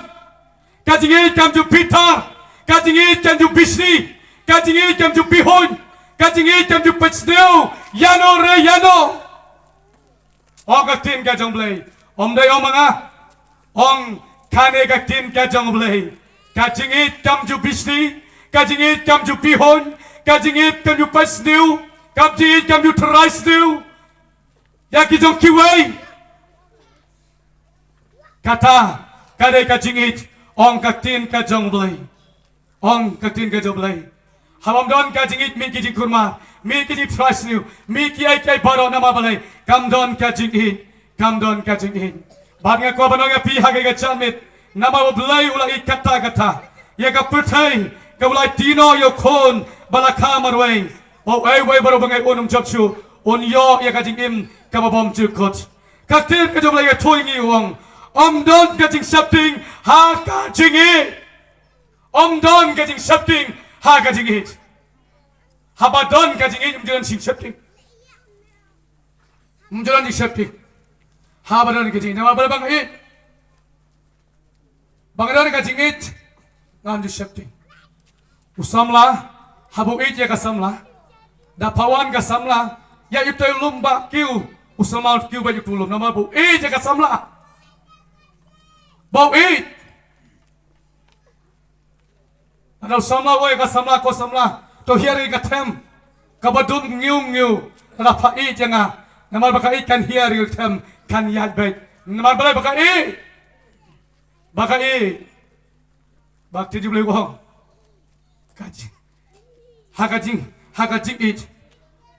Ka jingïeit kam ju bitar. Ka jingïeit kam ju bishni. Ka jingïeit kam ju bihuiñ. Ka jingïeit kam ju peit sniew ïano re ïano. Ong ka ktien ka jong U Blei, ym dei ong ma nga. Ong kane ka ktien ka jong U Blei, ka jingïeit kam ju bishni. Ka jingïeit kam ju bihuiñ. Ka jingïeit kam ju peit sniew. Ka jingïeit kam ju trai sniew ïa ki jong kiwei. Kata ka dei ka jingïeit, ong ka ktien ka jong U Blei. Ong ka ktien ka jong U Blei. Haba ym don ka jingïeit, mih ki jingkulmar, mih ki jingtrai sniew, mih kiei kiei baroh, namar balei? Kam don ka jingïeit. Kam don ka jingïeit. Bad nga kwah ban ong ïa phi ha kane ka janmiet, namar U Blei u la ïeit katta katta ïa ka pyrthei, ka u la ïeit noh ïa u Khun ba la kha marwei, ba uwei uwei baroh ba ngeit un ym jop shuh, un ïoh ïa ka jingim kaba bymjukut. Ka ktien ka jong U Blei ka ïathuh ïa ngi, u ong, ym don ka jingsheptieng ha ka jingïeit. Ym don ka jingsheptieng ha ka jingïeit. Haba don ka jingïeit, ym don jingsheptieng. Ym don jingsheptieng haba don ka jingïeit. Namar ba nga ïeit, ba nga don ka jingïeit, ngam ju sheptieng. U samla, haba u ïeit ïa ka samla, da phawan ka samla, ïa ïa u lum bah kiew, u samla kiew bad ïa u lum, namar ba u ïeit ïa ka samla. Ba u ïeit. Lada u samla u ong ïa ka samla, ko samla, to hiar ïa ka them kaba dum ngiu ngiu. Lada pha ïeit ïa nga, namar ba ka ïeit kan hiar ïa ka them, kan ïaid beit. Namar balei? Ba ka ïeit. Ba ka ïeit. Ba ka ktien U Blei u ong, ka jing, ha ka jing, ha ka jingïeit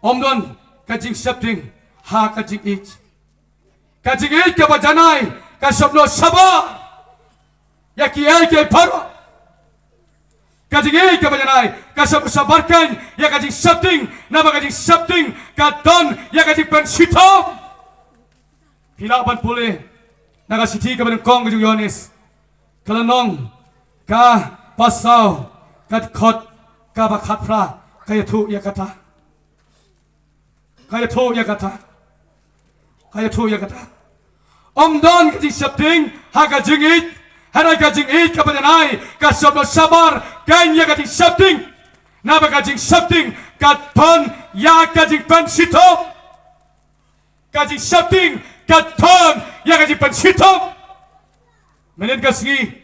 ym don ka jingsheptieng ha ka jingïeit. Ka jingïeit kaba janai ka shah noh shabar ïa kiei kiei baroh. Ka jingïeit kaba janai ka shah noh shabar kein ïa ka jingsheptieng, namar ka jingsheptieng ka don ïa ka jingpynshitom. Phi lah ban pule na ka shithi kaba nyngkong ka jong u Ïoannis, ka lynnong kaba saw, ka dkhot kaba khatphra, ka ïathuh ïa kata. Ka ïathuh ïa kata. Ka ïathuh ïa kata. Ym don ka jingsheptieng ha ka jingïeit. Hynrei ka jingïeit kaba janai ka shah noh shabar kein ïa ka jingsheptieng, namar ka jingsheptieng ka don ïa ka jingpynshitom. Ka jingsheptieng ka don ïa ka jingpynshitom. Mynnin ka sngi,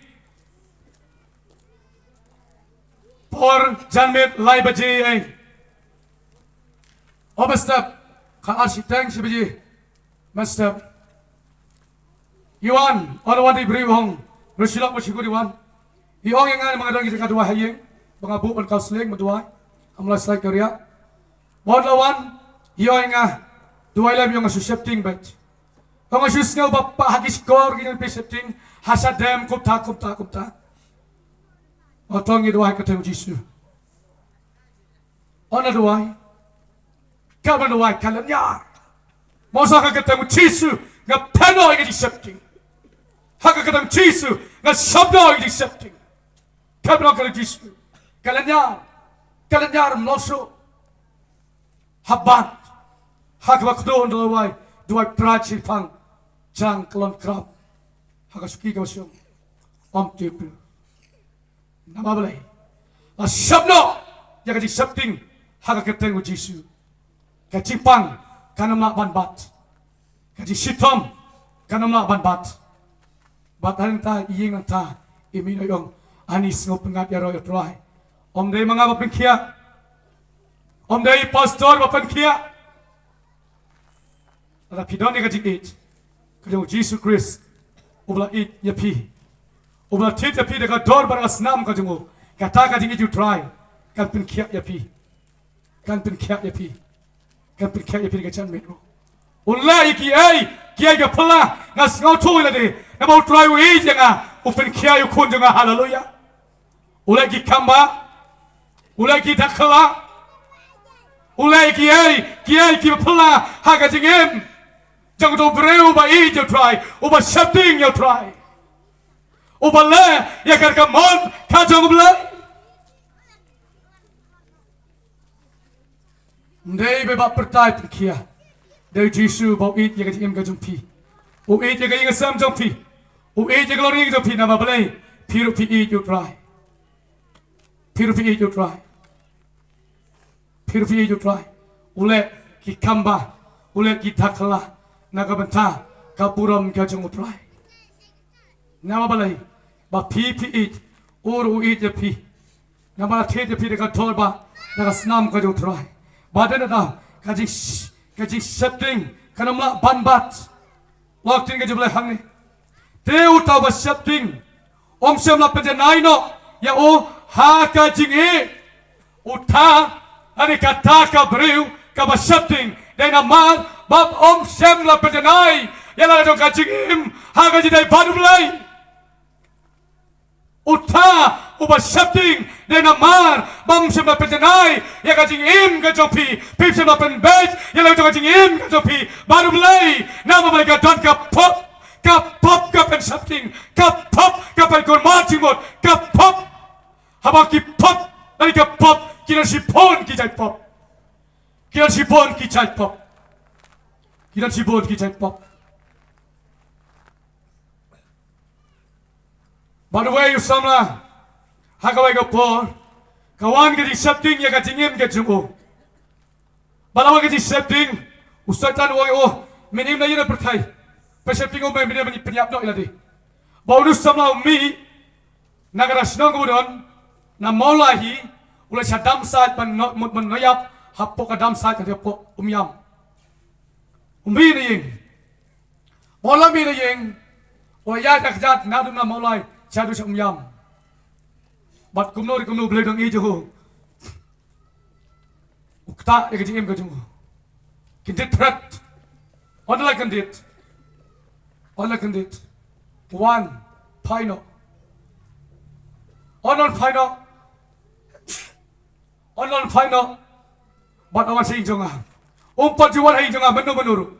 por janmiet lai baje ei, o mynstep, ka ar shiteng shi baje mynstep, i wan, o wan da i briew, ong, ruh shi lok ba shi kut i wan. I ong ïa nga, ma nga don ki jaka duwai ha ïing ba nga buh ban kaw sling ban duwai ha Mawlai Slai Kariah. Bad la wan, i ong ïa nga, duwai lem, i ong, nga shu sheptieng beit. Ong, nga shu sngew ba ha ki shkor ki ngan pynsheptieng, Ha shadem kumta, kumta, kumta. Ong to ngi duwai ha ka kyrteng u Jisu. Ong ngi duwai. Ka ban duwai ka lynñiar. Mo sa ha ka kyrteng u Jisu nga pyndonkam ïa ka jingsheptieng. Ha ka kyrteng u Jisu nga sheptieng ïa ka jingsheptieng. Ka ban ong ka kyrteng u Jisu. Ka lynñiar. Ka lynñiar mo sa. Haba ha kaba kdew duwai, duwai Trai shipang jang klon krap. Ha ka suki kaba shong. Ong te phi. Namar balei? La sheptieng ïa ka jingsheptieng ha ka kyrteng u Jisu. Ka jingpang kan ym lah ban bat. Ka jingshitom kan ym lah ban bat. Bad hangta ïing hangta i mih noh ong, ani sngewpyngngad ïaroh ïa u Trai. Ym dei ma nga ba pynkhiah. Ym dei i pastor ba pynkhiah. Lada phi don ïa ka jingïeit ka jong u Jisu Khrist, uba la ïeit ïa phi, uba la thied ïa phi da ka dor bad ka snam ka jong u, kata ka jingïeit u Trai kan pynkhiah ïa phi. Kan pynkhiah ïa phi. Kan pynkhiah ïa phi da ka janmiet ruh. U leh ïa kiei kiei ki phylla, nga sngewthuh ïa lade. Namar u Trai u ïeit ïa nga, u pynkhiah ïa u khun jong nga. Haleluya. U leh ki kamba, u leh ki dakhla, u leh kiei kiei ki phylla ha ka jingim jong uto u briew uba ïeit ïa u Trai, uba sheptieng ïa u Trai, uba leh ïa ka kamon ka jong u Blei. Ym dei ba pyrthei pynkhiah. Dei u Jisu ba u ïeit ïa ka jingim ka jong phi. U ïeit ïa ka ïing ka sem jong phi. U ïeit ïa ka longïing jong phi, namar balei? Phi ruh phi ïeit ïa u Trai. Phi ruh phi ïeit ïa u Trai. Phi ruh phi ïeit ïa u Trai. U leh ki kamba, u leh ki dakhla na ka bynta ka burom ka jong u Trai. Namar balei? Ba phi phi ïeit, u ruh u ïeit ïa phi. Namar la thied ïa phi da ka dor bad da ka snam ka jong u Trai. Bad dei na ka jing, ka jingsheptieng kan ym lah ban bat. Wat ktien ka jong u Blei hangne. Te uta uba sheptieng um shym la pynjanai noh ïa u ha ka jingïeit. Uta, lane kata ka briew kaba sheptieng, dei namar ba um shym la pynjanai ïa la ka jong ka jingim ha ka jingïadei bad u Blei. Uta uba sheptieng, dei namar ba um shym la pynjanai ïa ka jingim ka jong phi, phi shym la pynbeit ïa la ka jong ka jingim ka jong phi bad u Blei. Namar ba ka don ka pop, ka pop ka pynsheptieng, ka pop ka pynkulmar jingmut, ka pop. Haba ki pop, lane ka pop, ki don shibun ki jait pop. Ki don shibun ki jait pop. Ki don shibun ki jait pop. Bad uwei u samla ha kawei ka por ka wan ka jingsheptieng ïa ka jingim ka jong u. Bad la wan ka jingsheptieng, u Soitan u ong ïa u, men im na ïing na pyrthei. Pynsheptieng u, men im, men pynïap noh ïa lade. Bad une u samla u mih na ka shnong kaba u don, na Mawlai hi, u la shah dam sait ban noh, mut ban noh ïap hapoh ka dam sait, hapoh Umiam. U mih na ïing. Bad la mih na ïing, u la ïaid da ka kjat naduh na Mawlai shaduh sha Umiam. Bad kumno re kumno U Blei u dang ïeit ïa u. U ktah ïa ka jingim ka jong u. Kyndit phret. Ong la kyndit. Ong la kyndit. Wan, phai noh. Ong wan phai noh. Ong wan phai noh. Bad wan sha ïing jong nga. Um pat ju wan ha ïing jong nga mynno mynno ruh.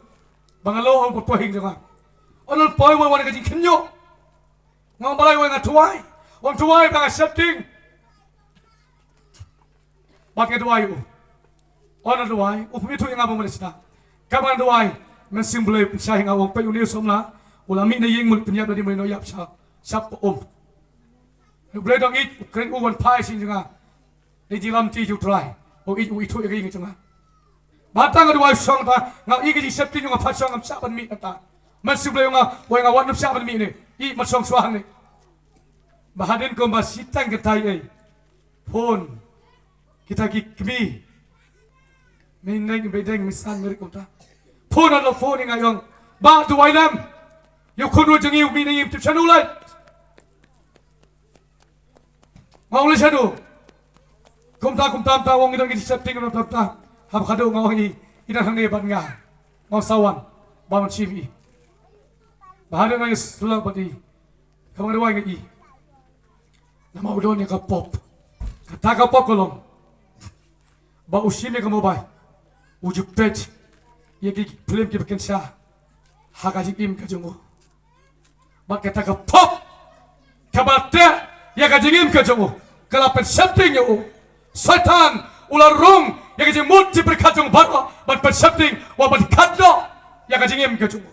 Ba nga long, um pat poi ha ïing jong nga. Ong wan poi, wan wan ka jingkhynñiuh. Nga ong balei, wan nga duwai. Wan duwai ba nga sheptieng. Bad nga duwai u. Ong nga duwai, u pynmih ïa nga ba nga leh shisha. Kaba nga duwai, Mynsiem Blei u pynshai ïa nga, u ong peit une u samla, u la mih na ïing, mut pynïap lade, mut noh ïap sha, sha poh um. U Blei u dang ïeit, u kren, u wan phai sha ïing jong nga. Dei jinglamti jong U Trai. U ïeit, u ithuh ïa ka ïing jong nga. Bad tang nga duwai shong ta, nga ïohi ka jingsheptieng jong nga, pha shong, ngam shah ban mih nangta. Mynsiem Blei u ong ïa nga, wat nym shah ban mih ne. Ïeit, mat shong shuwa hangne. Bad hadien kumba shiteng kynthei ei. Phone. Kita ki kmie. Mei Neng, Mei Deng, Mei San, Mei Rit kumta. Phone, la phone ïa nga, ong, Bah, duwai lem. Ïa u khun jong ngi u mih na ïing, tip shano u leit. Nga ong leit shano. Kumta kumta kumta, ong i don ka jingsheptieng kumta kumta. Haba khadduh nga ong i, i don hangne bad nga. Nga ong sa wan. Ba wan shim i. Bad hadien nga ïasyllok bad i. Kaba nga duwai nga i, namar u don ïa ka pop. Kata ka pop ka long ba u shim ïa ka mobile, u ju peit ïa ki film kiba kynsha ha ka jingim ka jong u. Bad kata ka pop kaba teh ïa ka jingim ka jong u ka la pynsheptieng ïa u. Soitan u la rung ïa ka jingmut jingpyrkhat jong u baroh ban pynsheptieng, wat ban khadduh ïa ka jingim ka jong u.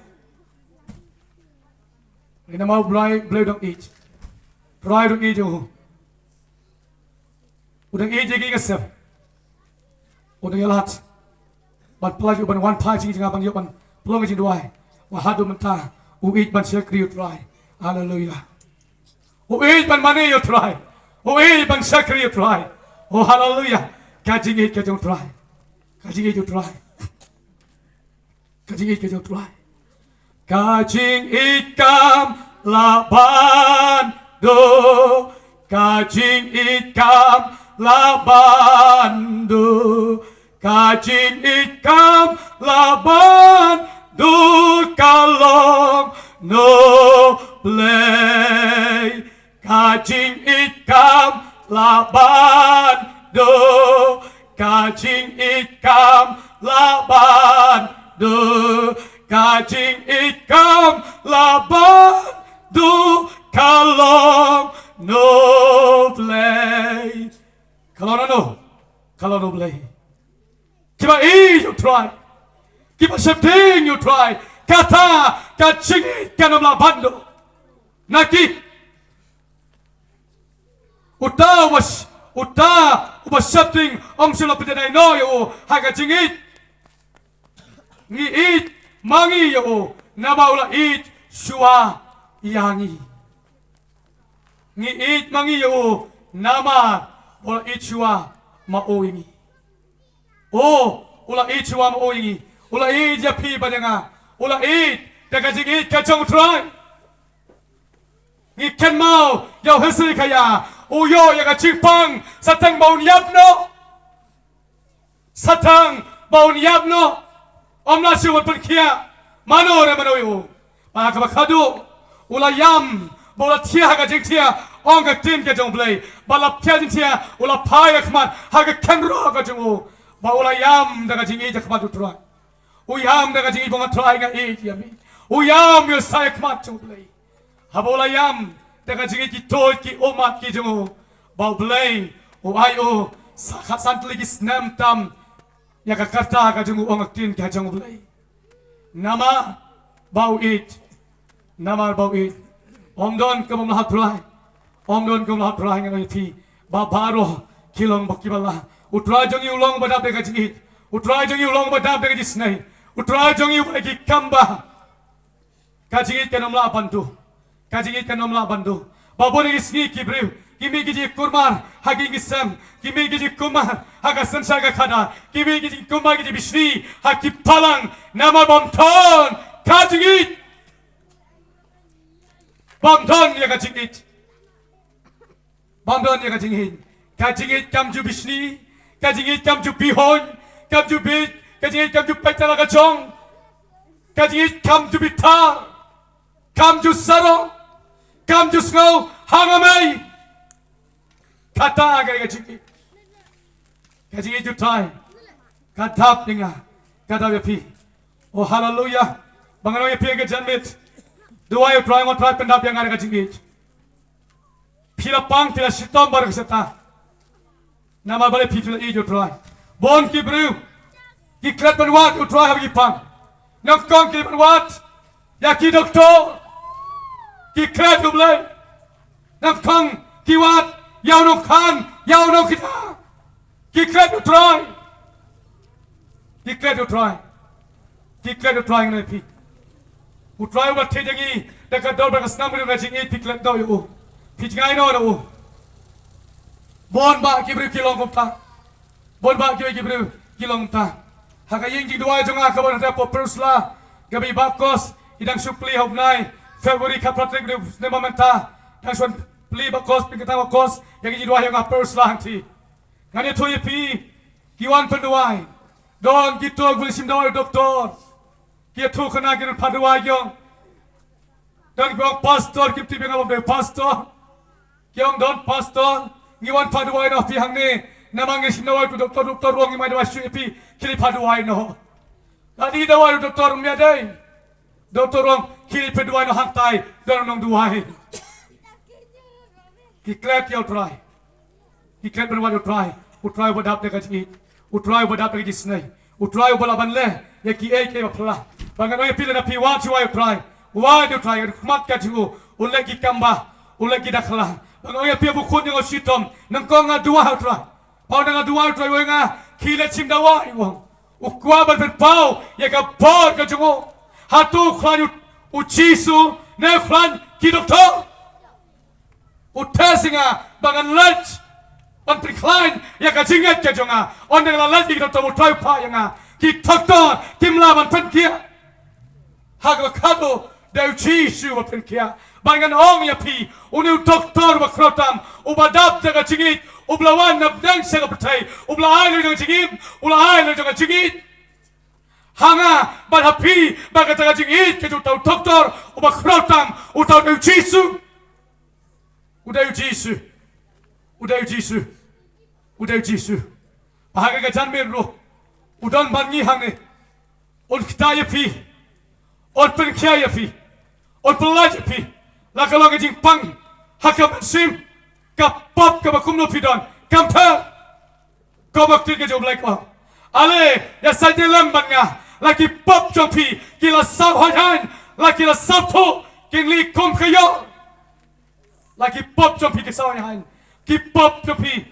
Namar u Blei, Blei u dang ïeit. Trai u dang ïeit ïa u. U dang ïeit ïa ki, nga sngew. U dang ïalad ban pyllait ïa u ban wan phai jingïaseng, ban ïoh ban pynlong ka jingduwai. Wat haduh mynta u ïeit ban shakri ïa u Trai. Haleluya. U ïeit ban mane ïa u Trai. U ïeit ban shakri ïa u Trai. Oh, haleluya. Ka jingïeit ka jong u Trai. Ka jingïeit u Trai. Ka jingïeit ka jong u Trai. Ka jingïeit kam lah ban duh. Ka jingïeit kam lah ban duh. Ka jingïeit kam lah ban duh, ka long na U Blei. Ka jingïeit kam lah ban duh, ka jingïeit kam lah ban duh, ka jingïeit kam lah ban duh, ka long na U Blei. Ka long na U, ka long na U Blei. Kiba ïeit ïa u Trai, kiba sheptieng ïa u Trai, kata ka jingïeit kan ym lah ban duh. Na ki, uta uba sh-, uta uba sheptieng ym shym la pynjanai noh ïa u ha ka jingïeit. Ngi ïeit ma ngi ïa u namar u la ïeit shuwa ïa ngi. Ngi ïeit ma ngi ïa u namar u la ïeit shuwa ma u ïa ngi. Oh, u la ïeit shuwa ma u ïa ngi. U la ïeit ïa phi bad ïa nga. U la ïeit da ka jingïeit ka jong u Trai. Ngi kynmaw ïa u Hesekiah, u ïoh ïa ka jingpang, sa tang ba un ïap noh. Sa tang ba un ïap noh. Ym lah shuh ban pynkhiah mano re mano ïa u. Bad kaba khadduh, u la ïam bad u la thiah ha ka jingthiah, ong ka ktien ka jong u Blei. Bad la thiah jingthiah, u la phai ha khmat ha ka kynroh ka jong u. Bad u la ïam da ka jingïeit ha khmat u Trai. U ïam da ka jingïeit ba nga Trai nga ïeit ïa me. U ïam ïa u, sa ïa khmat jong u Blei. Haba u la ïam da ka jingïeit ki tuid ki ummat ki jong u, ba u Blei u ai u sa khatsan tylli ki snem tam ïa ka karta ka jong u, ong ka ktien ka jong u Blei. Namar ba u ïeit. Namar ba u ïeit. Ym don kaba mlahap Trai. Ym don kaba mlahap Trai, ngan ong ïa phi. Ba baroh ki long ba kiba lah. U Trai jong ngi u long ba dap da ka jingïeit. U Trai jong ngi u long ba dap da ka jingisynei. U Trai jong ngi u ba ki kam ba ka jingïeit kan ym lah ban duh. Ka jingïeit kan ym lah ban duh. Ba bun ki sngi ki briew ki mih ki jingïakurmar ha ki ïing ki sem, ki mih ki jingïakurmar ha ka synshar ka khadar, ki mih ki jingïakurmar ki jingbishni ha ki balang, namar bym don ka jingïeit. Bym don ïa ka jingïeit. Bym don ïa ka jingïeit. Ka jingïeit kam ju bishni, ka jingïeit kam ju bihuiñ, kam ju bieit, ka jingïeit kam ju peit tala ka jong, ka jingïeit kam ju bitar, kam ju sarong, kam ju sngew hangne mei. Kata ka dei ka jingïeit. Ka jingïeit u Trai ka dap ïa nga, ka dap ïa phi. Oh, haleluya. Ba ngan ong ïa phi ka janmiet, duwai u Trai, mo Trai pyndap ïa nga da ka jingïeit. Phi la pang, phi la shitom baroh shi katta. Namar balei? Phi, phi la ïeit ïa u Trai. Bun ki briew ki klet ban wad ïa u Trai haba ki pang. Nyngkong ki ban wad ïa ki doktor. Ki klet ïa u Blei. Nyngkong ki wad ïa u nongkhan, ïa u nongkynja. Ki klet ïa u Trai. Ki klet ïa u Trai. Ki klet ïa u Trai, ngan ong ïa phi. U Trai uba thied ïa ngi da ka doh bad ka snam, ka jingïeit, phi klet noh ïa u. Phi jngai noh na u. Bun bah ki briew ki long kumta. Bun bah ki, ki briew ki long kumta. Ha ka ïing jingduwai jong nga kaba na Pyrshah, kaba i Bah Kos i dang shu plie ha u bnai February, khatphra tarik u snem ba mynta. Dang shu plie Bah Kos, pynkyntang Bah Kos ïa ka jingduwai jong nga Pyrshah hangtei. Ngan ïathuh ïa phi, ki wan pynduwai. Don kito kiba la shim dawai doktor, ki ïathuh kane, ki don pat dawai jong. Don ki ong pastor, kim tip ïa nga ba ong dei pastor. Ki ong don pastor, ngi wan phah duwai noh phi hangne. Namar ngi shim duwai to doktor, doktor u ong ngi ym ai duwai shuh ïa phi, khie leit phah duwai noh. Lada duwai u doktor ym ïadei. Doktor u ong khie leit phah duwai noh hangtai, don nongduwai. Ki klet ïa U Trai. Ki klet ban wad ïa U Trai. U Trai uba dap da ka jingïeit. U Trai uba dap da ka jingisynei. U Trai uba lah ban leh ïa kiei kiei ba phylla. Ba ngan ong ïa phi lada phi wad shuwa ïa U Trai, wad ïa U Trai, khmat ka jong u. Un leh ki kam ba, un leh ki dakhla. Ba ngan ong ïa phi ba khun jong u shitom, nyngkong nga duwai ha U Trai. Ba u ong nga duwai, U Trai u ong ïa nga, khie leit shim dawai, u ong. U kwah ban pynpaw ïa ka bor ka jong u. Hato u khlaiñ u, u Jisu ne u khlaiñ ki doktor? U test ïa nga ba ngan leit ban pynkhlaiñ ïa ka jingngeit ka jong nga. Ynda nga la leit ïa ki doktor, U Trai u phah ïa nga. Ki doktor kim lah ban pynkhiah. Ha kaba khadduh dei u Jisu uba pynkhiah. Bad ngan ong ïa phi, une u doktor uba khraw tam, uba dap da ka jingïeit, uba la wan na bneng sha ka pyrthei, uba la ai la jong ka jingim, uba la ai la jong ka jingïeit ha nga bad ha phi, bad kata ka jingïeit ka jong uta u doktor uba khraw tam, uta u dei u Jisu. U dei u Jisu. U dei u Jisu. U dei u Jisu. Ba ha kane ka janmiet ruh u don bad ngi hangne. Un kta ïa phi. Un pynkhiah ïa phi. Un pyllait ïa phi. La ka long ka jingpang ha ka mynsiem, ka pop kaba kumno phi don. Kam pher. Kaba kti ka jong U Blei ka ong, ale, ïa sait ne lem bad nga. La ki pop jong phi ki la saw haiñ haiñ. La ki la sawthuh, kin ly kum ka ïor. La ki pop jong phi ki saw haiñ haiñ. Ki pop jong phi,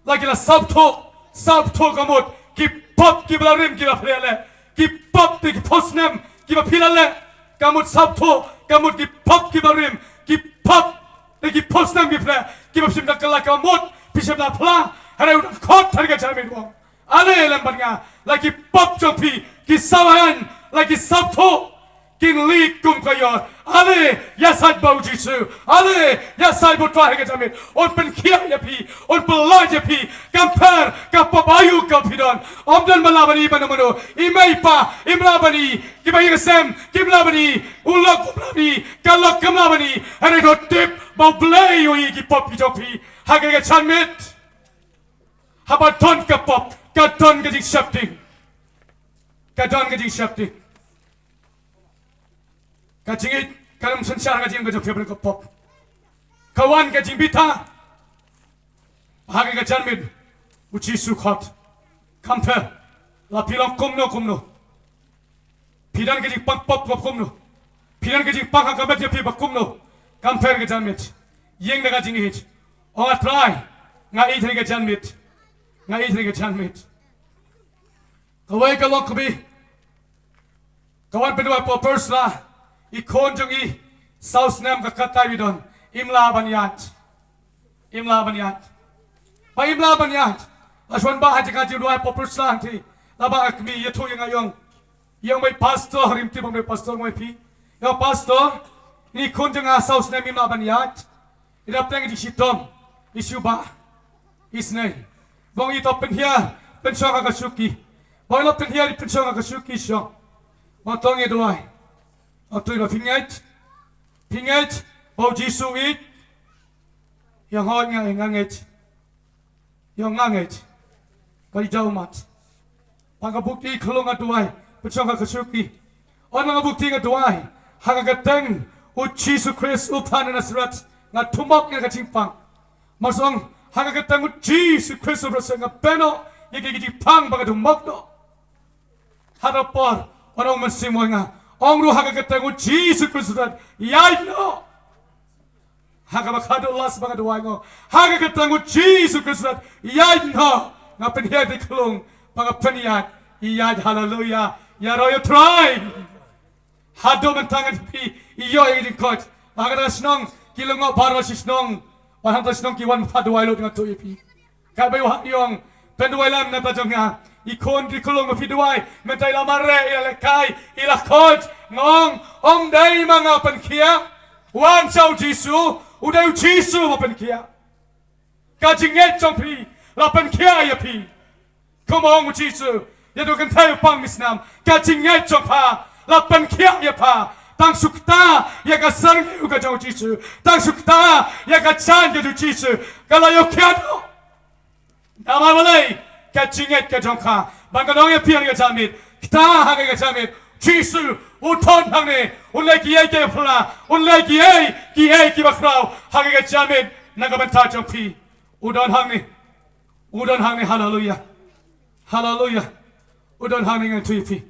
la ki la sawthuh, sawthuh ka mut ki pop kiba la rim kiba phi la leh. Ki pop te ki pop snem kiba phi la leh. Ka mut sawthuh, ka mut ki pop kiba rim, ki pop te ki pop snem kiba phi la leh, kiba phim da kylla, ka mut phi shym la phla. Hynrei u dang khot ha kane ka janmiet u ong, ale lem bad nga. La ki pop jong phi ki saw haiñ, la ki sawthuh, kin ly kum ka ïor. Ale, ïa sait bad U Jisu. Ale, ïa sait bad U Trai ha kane ka janmiet. Un pynkhiah ïa phi, un pyllait ïa phi. Kam pher ka pop aïu kaba phi don. Ym don ba lah ban i mano mano. I mei i pa im lah ban i. Kiba ïing sem kim lah ban i. U lok um lah ban i. Ka lok kam lah ban i. Hynrei to tip ba U Blei u ïohi ki pop ki jong phi ha kane ka janmiet. Haba don ka pop, ka don ka jingsheptieng. Ka don ka jingsheptieng. Ka jingïeit kan ym synshar ha ka jingim ka jong phi hapdeng ka pop. Ka wan ka jingbitha. Ha kane ka janmiet U Jisu u khot. Kam pher la phi long kumno kumno. Phi don ka jingpang pop ba kumno. Phi don ka jingpang ha ka met jong phi ba kumno. Kam pher ha kane ka janmiet. Ïeng da ka jingïeit. Ong, A Trai, nga ïeit ha kane ka janmiet. Nga ïeit ha kane ka janmiet. Kawei ka long kaba, ka wan pynduwai ha u Priscilla. I khun jong i saw snem ka katba i don, im lah ban ïaid. Im lah ban ïaid. Ba im lah ban ïaid, la shu wan bha ha jaka jingduwai ha u Priscilla hangtei. La bha ka kmie, ïathuh ïa nga, ïong, ïong, bad pastor, im tip ba ong dei pastor, ong ïa phi, ïong pastor, ini i khun jong nga saw snem im lah ban ïaid. I dap teng i jingshitom, i shu bha, i snei. Ba ong i to pynhiar pynshong ha ka shuki. Ba ong i la pynhiar pynshong ha ka shuki shong. Ba ong to ngin duwai. Ba ong to, ba phi ngeit, phi ngeit ba U Jisu u ïeit? Ïong, hooid nga, nga ngeit. Ïong, nga ngeit. Ka ïa jaw mat. Ba nga bukti khlung, nga duwai pynshong ha ka shuki. Ong, nga bukti, nga duwai ha ka kyrteng U Jisu Khrist u ba na Nasareth, nga thumok ïa ka jingpang. Marsong ha ka kyrteng U Jisu Khrist u ba na Nasareth nga beh noh ïa ka jingpang ba nga thumok noh. Ha ka por, ong u Mynsiem ïa nga, ong ruh ha ka kyrteng U Jisu Khrist u Nasareth, ïaid noh. Ha kaba khadduh last ba nga duwai, nga ong, ha ka kyrteng U Jisu Khrist u Nasareth, ïaid noh. Nga pynhiar ïa i khlung, ba nga pynïaid, i ïaid, haleluya. Ïaroh ïa U Trai. Haduh mynta ngan phi, i ïoh ïa ka jingkoit. Ba ha kata ka shnong ki lyngngoh baroh shi shnong. Ba hangta shnong ki wan phah duwai lut, nga ïathuh ïa phi. Katba i wahap i ong, pynduwai lem na bynta jong nga. I khun, i khlung ba phi duwai mynta i la mareh, i la lehkai, i la koit. Nga ong, ym dei ma nga pynkhiah. Wan sha U Jisu, u dei U Jisu ba pynkhiah. Ka jingngeit jong phi la pynkhiah ïa phi. Kumba ong U Jisu ïa uto u kynthei u pang misnam, ka jingngeit jong pha la pynkhiah ïa pha. Tang shu kta ïa ka syrngiew ka jong u Jisu. Tang shu kta ïa ka jaiñ ka jong u Jisu. Ka la ïoh khian. Namar balei? Ka jingngeit ka jong ka. Ban ka nong ïa phi ha kane ka janmiet. Kta ha kane ka janmiet. Jisu u don hangne. Un leh kiei kiei ba phylla. Un leh kiei kiei kiba khraw ha kane ka janmiet. Na ka bynta jong phi. U don hangne. U don hangne. Haleluya. Haleluya. U don hangne, ngan ïathuh ïa phi.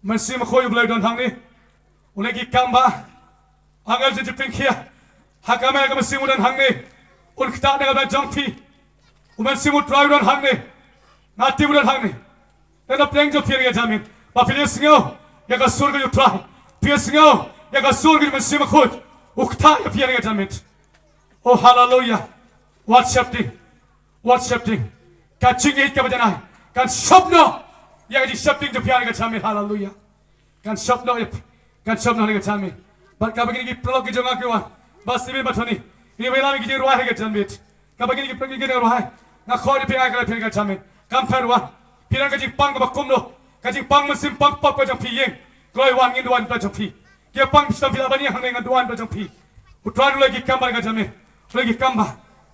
Mynsiem Bakhuid U Blei u don hangne. U leh ki kam ba angel jong ka jingpynkhiah. Ha ka met ka mynsiem u don hangne. Un kta na ka bynta jong phi. U Mynsiem U Trai u don hangne. Nga tip u don hangne. Lada pdeng jong phi ha kane ka janmiet ba phi ïohsngew ïa ka sur ka jong U Trai, phi ïohsngew ïa ka sur ka jong U Mynsiem Bakhuid, u kta ïa phi ha kane ka janmiet. Oh, haleluya. Wat sheptieng. Wat sheptieng. Ka jingïeit kaba janai kan shop noh ïa ka jingsheptieng jong phi ha kane ka janmiet. Haleluya. Kan shop noh ïa phi. Kan shop noh ha kane ka janmiet. Bad kaba kine ki paralok ki jong nga ki wan, Bah Stephen, Bah Tony, kine ki wan ïalam ïa ki jingrwai ha kane ka janmiet. Kaba kine ki paralok ki jingrwai, nga khot ïa phi, nga ai kyrpad ha kane ka janmiet. Kam pher wan. Phi don ka jingpang kaba kumno? Ka jingpang mynsiem pang pop ka jong phi ïeng. Kloi wan, ngin duwai na ka bynta jong phi. Ki pang shitom, phi lah ban ïeng hangne, ngan duwai na ka bynta jong phi. U Trai u leh ki kam bha ha kane ka janmiet. U leh ki kam bha.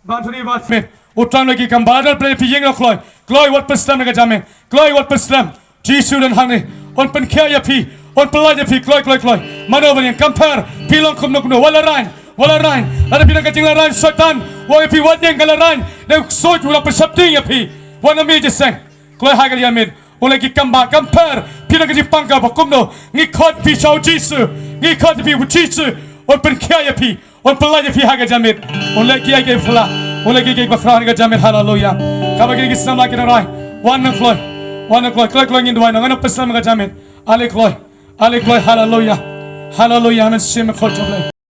Bah Tony, Bah Stephen. U Trai u leh ki kam bha. Lada phi ïeng noh, kloi. Kloi, wat pynslem ha kane ka janmiet. Kloi, wat pynslem. Jisu u don hangne. Un pynkhiah ïa phi. Un pyllait ïa phi. Kloi, kloi, kloi. Mano ban ïeng? Kam pher. Phi long kumno kumno, wat lehrain. Wat lehrain. Lada phi don ka jinglehraiñ, Soitan u ong ïa phi wat ïeng, ka lehraiñ. Dei u ksuid u dang pynsheptieng ïa phi. Wat nym ïeng jingïaseng. Kloi ha kane ka janmiet. U leh ki kam bha, kam pher. Phi don ka jingpang kaba kumno, ngi khot phi sha u Jisu. Ngi khot phi, u Jisu un pynkhiah ïa phi. Un pyllait ïa phi ha kane ka janmiet. Un leh kiei kiei ba phylla. Un leh kiei kiei ba khraw ha kane ka janmiet. Haleluya. Kaba kine ki samla ki nang rai. Wan nang kloi. Wan nang kloi. Kloi, kloi, ngin duwai noh. Ngan nym pynslem ha kane ka janmiet. Ale kloi. Ale kloi. Haleluya. Haleluya. Amen. Mynsiem Bakhuid U Blei.